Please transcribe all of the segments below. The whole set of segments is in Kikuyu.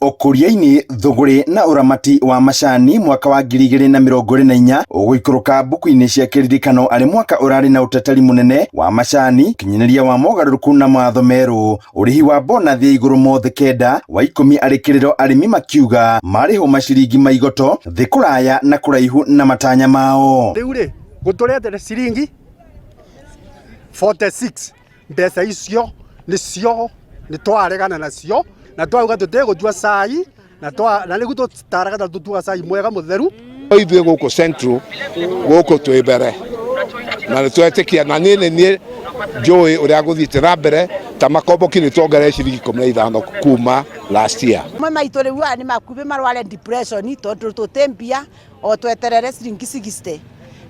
Ũkũria-inĩ, thũgũrĩ na ũramati wa macani mwaka wa 2024 ũgũikũrũka mbuku-inĩ cia kĩririkano arĩ mwaka ũrarĩ na ũteteri mũnene wa macani, ũkinyanĩria wa mogarũrũku na mawatho merũ, ũrĩhi wa bonathi ya igũrũ mothe kenda wa ikũmi arĩ kĩrĩro arĩmi makiuga marĩhwo maciringi maigoto thĩ kũraya na kũraihu na matanya mao. Rĩu rĩ gũtũrethere ciringi 46 mbeca icio nĩcio nĩ twaregana nacio na twauga tũtigũtua cai na twa na nĩguo tũtaraga na tũtuaga cai mwega mũtheru. Ithuĩ gũkũ Central gũkũ twĩ mbere na nĩ twetĩkia na niĩ nĩ niĩ njũĩ ũrĩa gũthiĩte na mbere ta makomboki nĩ tuongerere ciringi 15 kuma last year. Amwe maitũ rĩu aya nĩ makuhĩ marware depression tondũ tũtĩ mbia o tweterere ciringi 60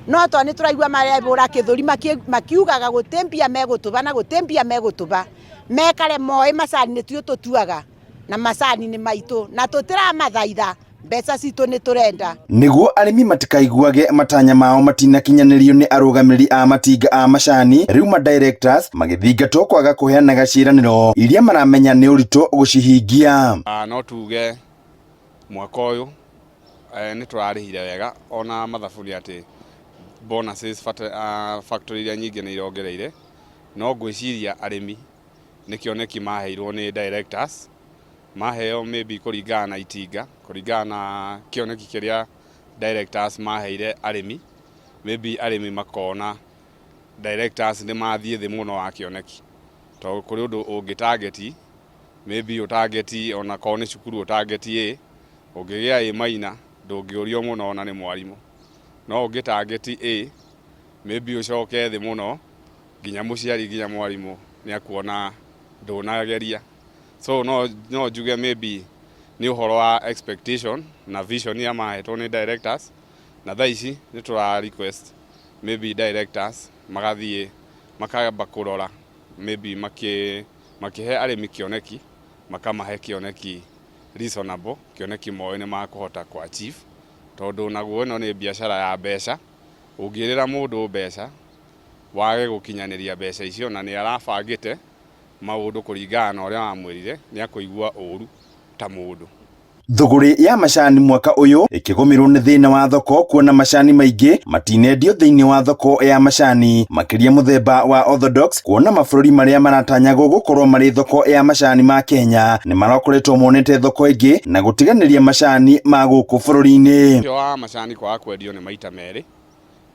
no to nĩ tũraigua marebũra kĩthũri makiugaga gũtĩ mbia megũtũba na gũtĩ mbia megũtũba mekare moĩ macani nĩ tuo tũtuaga na macani nĩ maitũ na tũtiramathaitha mbeca citũ nĩ tũrenda. Nĩguo arĩmi matikaiguage matanya mao matinakinyanĩrio nĩ arũgamĩrĩri a matinga a macani, rĩu ma directors magĩthingatwo kwaga kũheanaga ciĩranĩro iria maramenya nĩ ũritũ gũcihingia. No tuge mwaka ũyũ nĩ tũrarĩhire wega ona mathabu nĩ atĩ bonuses factory iria nyingĩ nĩ irongereire, no ngwĩciria arĩmi nĩ kĩoneki maheirwo nĩ directors, maheo maybe kũringana na itinga, kũringana na kĩoneki kĩrĩa directors maheire arĩmi, maybe arĩmi makona directors nĩ mathiĩ thĩ mũno wa kĩoneki, tondũ kũrĩ ũndũ ũngĩ target, maybe ũ target ona korwo nĩ cukuru ũ target A, ũngĩgĩa A minor ndũngĩũrio mũno ona nĩ mwarimũ, no ũngĩ target A maybe ũcoke thĩ mũno nginya mũciari nginya mwarimũ nĩ akuona ndũnageria. So no njuge maybe nĩ ũhoro wa expectation na vision iria mahetwo nĩ directors, na thaa ici nĩ tũra request maybe directors magathiĩ makamba kũrora maybe makĩhe arĩmi kĩoneki, makamahe kĩoneki reasonable, kĩoneki moĩ nĩ makũhota kũ achieve, tondũ naguo ĩno nĩ biacara ya mbeca, ũngĩrĩra mũndũ mbeca wage gũkinyanĩria mbeca icio na nĩ arabangĩte maũndũ kũringana na ũrĩa wamwĩrire, nĩ akũigua ũru ta mũndũ. Thũgũrĩ ya macani mwaka ũyũ ĩkĩgũmĩrwo nĩ thĩna wa thoko kuona macani maingĩ matinendio thĩinĩ wa thoko ya macani makĩria mũthemba wa Orthodox kuona mabũrũri marĩa maratanyagwo gũkorwo marĩ thoko ya macani ma Kenya nĩ marakoretwo monete thoko ĩngĩ na gũtiganĩria macani ma gũkũ bũrũri-inĩ. Ũcio wa macani kwaga kwendio nĩ maita merĩ,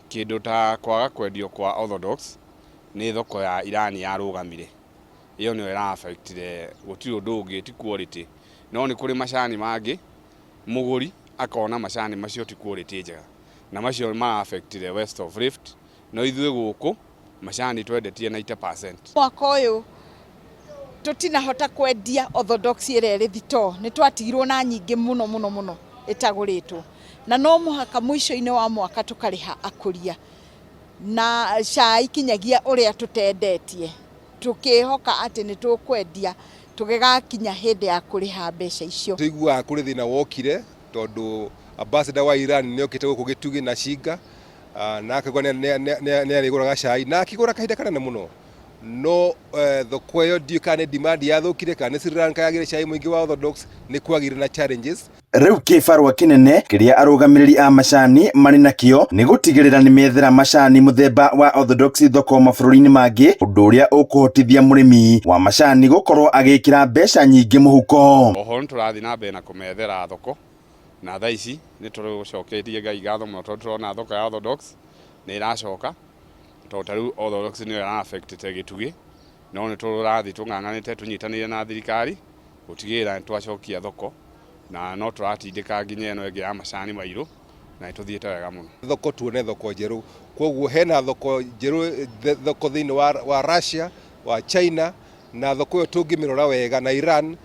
kĩndũ ta kwaga kwendio kwa Orthodox nĩ thoko ya Iran yarũgamire, ĩyo nĩyo ĩra affect-ire, gũtirĩ ũndũ ũngĩ ti quality, no nĩ kũrĩ macani mangĩ mũgũri akona macani macio ti quality njega na macio mara affect-ire West of Rift, no ithuĩ gũkũ macani twendetie 90%. Mwaka ũyũ tũtinahota kwendia Orthodox ĩrĩa ĩrĩ thitoo, nĩ twatigirwo na nyingĩ mũno mũno mũno ĩtagũrĩtwo, na no mũhaka mũico-inĩ wa mwaka tũkarĩha akũria na cai kinyagia ũrĩa tũtendetie, tũkĩhoka atĩ nĩ tũkwendia tũgĩgakinya hĩndĩ ya kũrĩha mbeca icio. Tũiguaga kũrĩ thĩna wokire tondũ ambassador wa Iran nĩ okĩte gũkũ Gĩtugĩ na Cinga na akauga nĩ arĩgũraga cai na akĩgũra kahinda kanene mũno, no thoko ĩyo ndiũĩ kana nĩ demand yathũkire kana nĩ Sri Lanka yagĩire cai mũingĩ wa Orthodox, nĩ kwagĩire na challenges. Rĩu kĩbarũa kĩnene kĩrĩa arũgamĩrĩri a macani marĩ nakĩo nĩ gũtigĩrĩra nĩ methera macani mũthemba wa Orthodox thoko mabũrũri-inĩ mangĩ, ũndũ ũrĩa ũkũhotithia mũrĩmi wa macani gũkorwo agĩkĩra mbeca nyingĩ mũhuko. Oho nĩ tũrathiĩ na mbere na kũmethera thoko na thaa ici nĩ tũcoketie Ngai ngatho mũno tondũ tũrona thoko ya Orthodox nĩ ĩracoka, tondũ ta rĩu Orthodox nĩyo ĩra affect-ĩte Gĩtugĩ, no nĩ tũrathiĩ tũng'ang'anĩte tũnyitanĩire na thirikari gũtigĩrĩra nĩ twacokia thoko na no tũratindĩka nginya ĩno ĩngĩ ya macani mairũ na nĩ tũthiĩte wega mũno. Thoko tuone thoko njerũ, koguo hena thoko njerũ, thoko thĩinĩ wa Russia, wa China, na thoko ĩyo tũngĩmĩrora wega na Iran,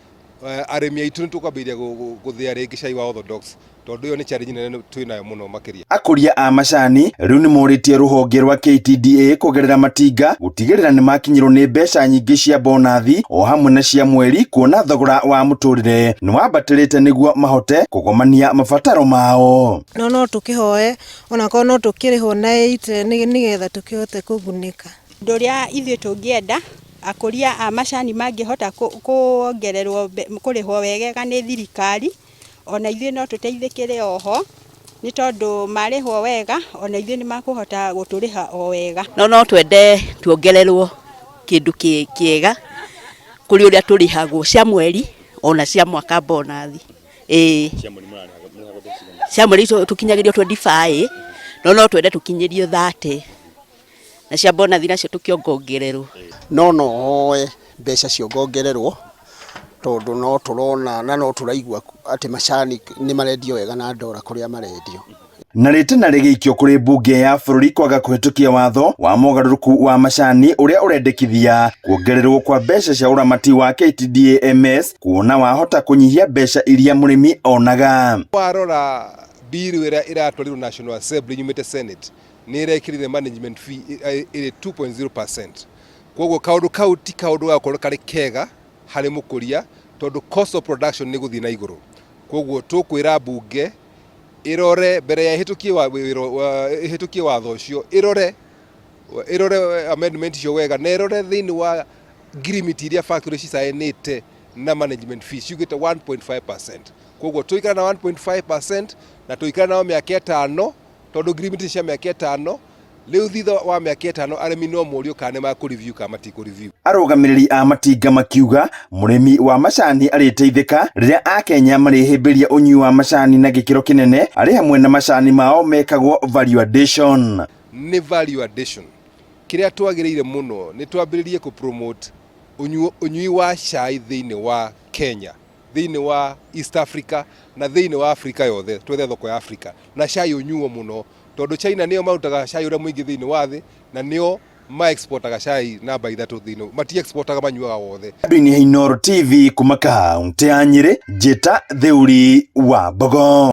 arĩmi aitũ nĩ tũkwambĩrĩria gũthĩa rĩngĩ cai wa Orthodox, tondũ ĩyo nĩ challenge nene twĩ nayo mũno makĩria. Akũria a macani rĩu nĩ morĩtie rũhonge rwa KTDA kũgerera matinga gũtigĩrĩra nĩ makinyĩrwo nĩ mbeca nyingĩ cia bonathi o hamwe na cia mweri kuona thogora wa mũtũrĩre nĩ wambatĩrĩte nĩguo mahote kũgomania mabataro mao. No no tũkĩhoe onakorwo no tũkĩrĩhwo na 80 nĩgetha tũkĩhote kũgunĩka. Ũndũ ũrĩa ithuĩ tũngĩenda Akũria a macani mangĩhota kuongererwo kũrĩhwo wegega nĩ thirikari, ona ithuĩ no tũteithĩkĩre oho, nĩ tondũ marĩhwo wega ona ithuĩ nĩ makũhota gũtũrĩha o wega. No no twende tuongererwo kĩndũ kĩega kũrĩ ũrĩa tũrĩhagwo cia mweri ona cia mwaka bonathi. Ĩĩ. Cia mweri tũkinyagĩrio 25 no no twende tũkinyĩrio 30. Na cia bonathi nacio tũkĩongongererwo. No no hoe mbeca ciongongererwo tondũ no tũrona na no tũraigua atĩ macani nĩ marendio wega na ndora kũrĩa marendio. Na rĩtana rĩgĩikio kũrĩ mbunge ya bũrũri kwaga kũhĩtũkia watho wa mogarũrũku wa macani ũrĩa ũrendekithia kuongererwo kwa mbeca cia ũramati wa KTDA MS kuona wahota kũnyihia mbeca iria mũrĩmi onaga. Warora bill ĩrĩa ĩratwarirwo National Assembly nyumĩte Senate nĩ ĩrekĩrire management fee ĩrĩ 2.0%. Koguo kaũndũ kau ti kaũndũ gakorwo karĩ kega harĩ mũkũria tondũ cost of production nĩ gũthiĩ na igũrũ. Koguo tũkwĩra mbunge ĩrore mbere ya ĩhĩtũkie watho ũcio ĩrore ĩrore amendment icio wega na ĩrore thĩinĩ wa ngirimiti iria factory cicainĩte na management fee ciugĩte 1.5%. Koguo tũikara na 1.5% na tũikara nao mĩaka ĩtano tondũ ngirimiti cia mĩaka ĩtano rĩu thutha wa mĩaka ĩtano arĩmi no morio kana nĩ makũ review kana matikũ review. Arũgamĩrĩri a matinga makiuga mũrĩmi wa macani arĩteithĩka rĩrĩa akenya marĩhĩmbĩria ũnyui wa macani na gĩkĩro kĩnene arĩ hamwe na macani mao mekagwo value addition. Nĩ value addition. Kĩrĩa twagĩrĩire mũno nĩ twambĩrĩrie kũ promote ũnyui wa cai thĩinĩ wa Kenya, thĩinĩ wa East Africa na thĩinĩ wa Africa yothe, twethe thoko ya Africa na cai ũnyuo mũno tondũ China nĩo marutaga cai ũrĩa mũingĩ thĩinĩ wa thĩ na nĩo ma exportaga cai namba ithatũ thĩinĩ, mati exportaga manyuaga wothe. Andũ-inĩ Inooro TV kuma kaũntĩ ya Nyĩrĩ, njĩta Theuri wa Mbogo.